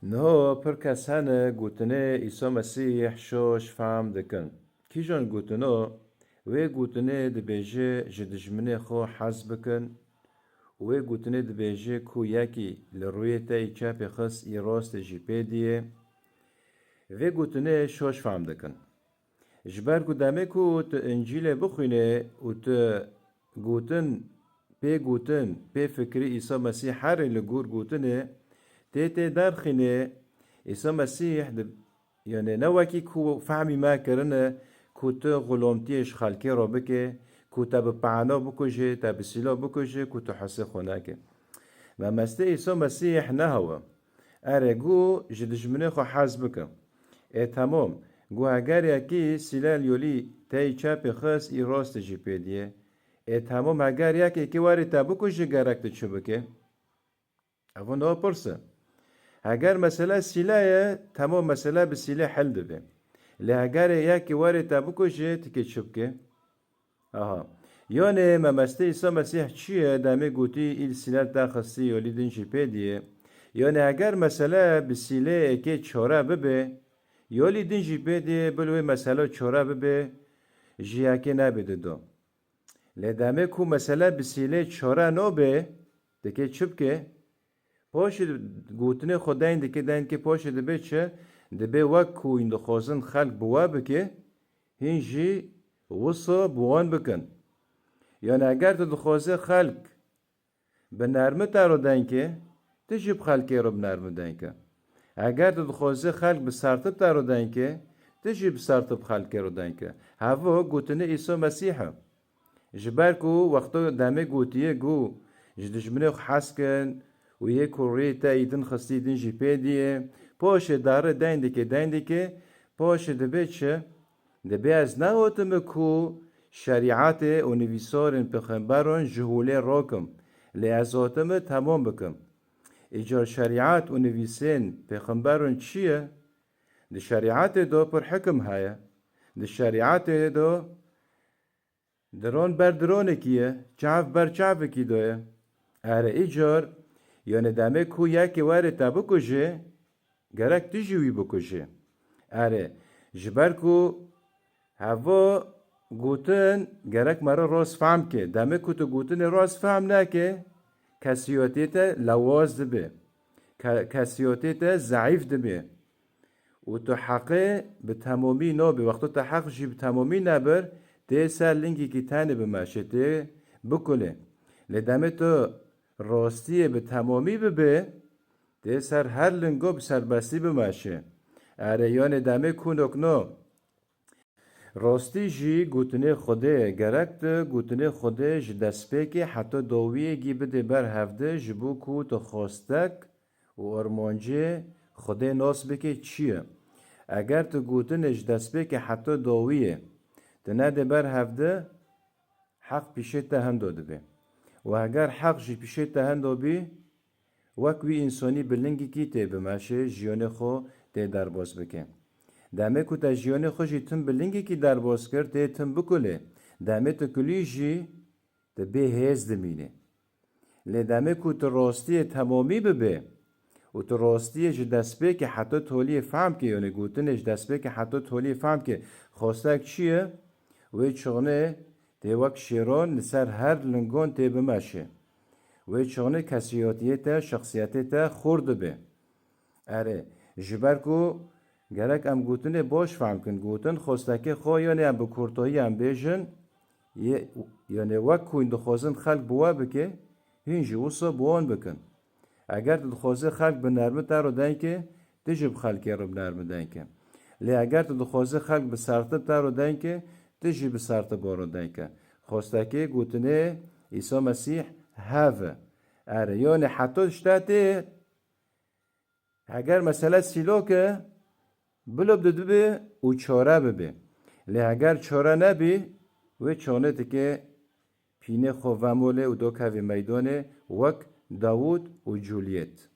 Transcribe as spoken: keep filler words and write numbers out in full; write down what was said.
Niho pir kes hene gotinê Îsa Mesîh şoş fehm dikin. Kîjan gotino? Wê gotinê dibêje ji dijminê xwe hez bikin û wê gotinê dibêje ku yekî li rûyê te yî çepê xist yî rostê jî pê diyê. Vê gotinê şoş fehm dikin. Ji ber ku demê ku tu Încîlê bixwînê û tu gotin, pê gotin, pê fikirî Îsa Mesîh herê li gor gotinê, tê tê derxînê, Îsa Mesîh di, yanê ne wekî ku fehmî me kirine ku tu xulomtiyê ji xelkê re bike, ku te bi pehna bikuje, te bi sîla bikuje, ku tu hesê xwe neke. Memestê Îsa Mesîh ne hewe. Erê, gu ji dijminê xwe hez bike. Ê temam, gu heger yekî sîlel yolî tey çepê xist, î rastê jî pê diye. Ê temam, heger yek êkê warê te bikuje, gerek tu çi bike? Evo niha pirs e. Heger mesele sîle ye, temam mesele bi sîlê hel dibe. Lê heger ê yekî warê te bikuje, tu kê çi bike? Aha. Yanê memestê Îsa Mesîh çi ye? Demê gotî, îl sîlel te xistî, yolî din jî pê diyê. Yanê heger mesele bi sîlê êkê çare bibe, yolî din jî pê diyê, bil wê mesele çare bibe, ji yekê nebê dido. Lê demê ku mesele bi sîlê çare nobe, dikê çi bike? Paşê gotinê xwe deyn dike, deyn dike, paşê dibe çi? Dibe wek ku hîn dixwazin xelk bi we bike, hîn jî wisa bi wan bikin. Yanî eger tu dixwazî xelk bi nermi te re deyn ke, tu jî bi xelkê re bi nermi deyn ke. Eger tu dixwazî xelk bi sertib te re deyn ke, tu jî bi sertib xelkê re deyn ke. Hevo gotinê Îsa Mesîh e. Ji ber ku wexto demê gotiye ku ji dijminê xwe hez kin û yê ku rê te î din xistî din jî pê diyê, paşê dare deyn dike, deyn dike, paşê dibe çi? Dibe ez neotime ku şerîetê û nivîsarên pêxemberan ji holê rakim, lê ez otime temam bikim. Îcar şerîet û nivîsên pêxemberan çi ye? Di şerîetê de pir hikim heye. Di şerîetê de Diron ber dironekî ye, çav ber çavekî de ye. Erê, îcar, yanê demê ku yekê were te bikuje, gerek tu jî wî bikuje. Erê, ji ber ku hevo gotin gerek me re rast fehm ke. Demê ku tu gotinê rast fehm neke, kesiyotê te lewaz dibe. Ke-, kesiyotê te zeîf dibe. Û tu heqê bi temamî nabî. Wexto te heq jî bi temamî nebir, tê ser lingekî tenê bimeşê, tê bikulê. Lê demê tu rastiyê bi temamî bibê, tê ser her lingo bi serbestî bimeşê. Erê, yanê demê ku nokno. Rastî jî gotinê Xwedê ye. Gerek tu gotinê Xwedê ji destpêkê heta dawiyê gî bidê ber hevdi, ji bo ku tu xwestek û armancê Xwedê nas bikê çi ye. Eger tu gotinê ji destpêkê heta dawiyê tu nedê ber hevdi, heq pîşê te hendo dibe. Û heger heq jî pîşê te hendo bî, wek wî însanî bi lingekî tê bimeşê, jiyanê xwe tê derbas bike. Demê ku te jiyanê xwe jî tim bi lingekî derbas kir, tê tim bikulê. Demê tu kulî jî, tu bê hêz dimînî. Lê demê ku tu rastiyê temamî bibê û tu rastiyê ji destpêkê heta toliyê fehm ke, yanî gotinê ji destpêkê heta toliyê fehm ke, xwestek çi ye? Wê çixnê tê wek şêran li ser her lingon tê bimeşê. Wê çixnê kesiyatiyê te, şexsiyetê te xurt dibe. Erê, ji ber ku gerek em gotinê baş fehm kin, gotin xwestekê xwe, yanî em bi kurtoyî em bêjin, yê, yanî wek ku hûn dixwazin xelk bi we bike, hûn jî wisa bi wan bikin. Eger tu dixwazî xelk bi nermi te re deyn ke, tu jî bi xelkê re bi nermi deyn ke. Lê eger tu dixwazî xelk bi sertib te re deyn ke, tu jî bi sertiba re deyn ke. Xwestekê gotinê Îsa Mesîh hev e. Erê, yanî heta tişta tê, heger mesele sîlok e, bilo bi dibe û çare bibe. Lê heger çare nebî, wê çonê dike pînê xwe vemolê û dokevê meydanê wek Dawûd û Juliet.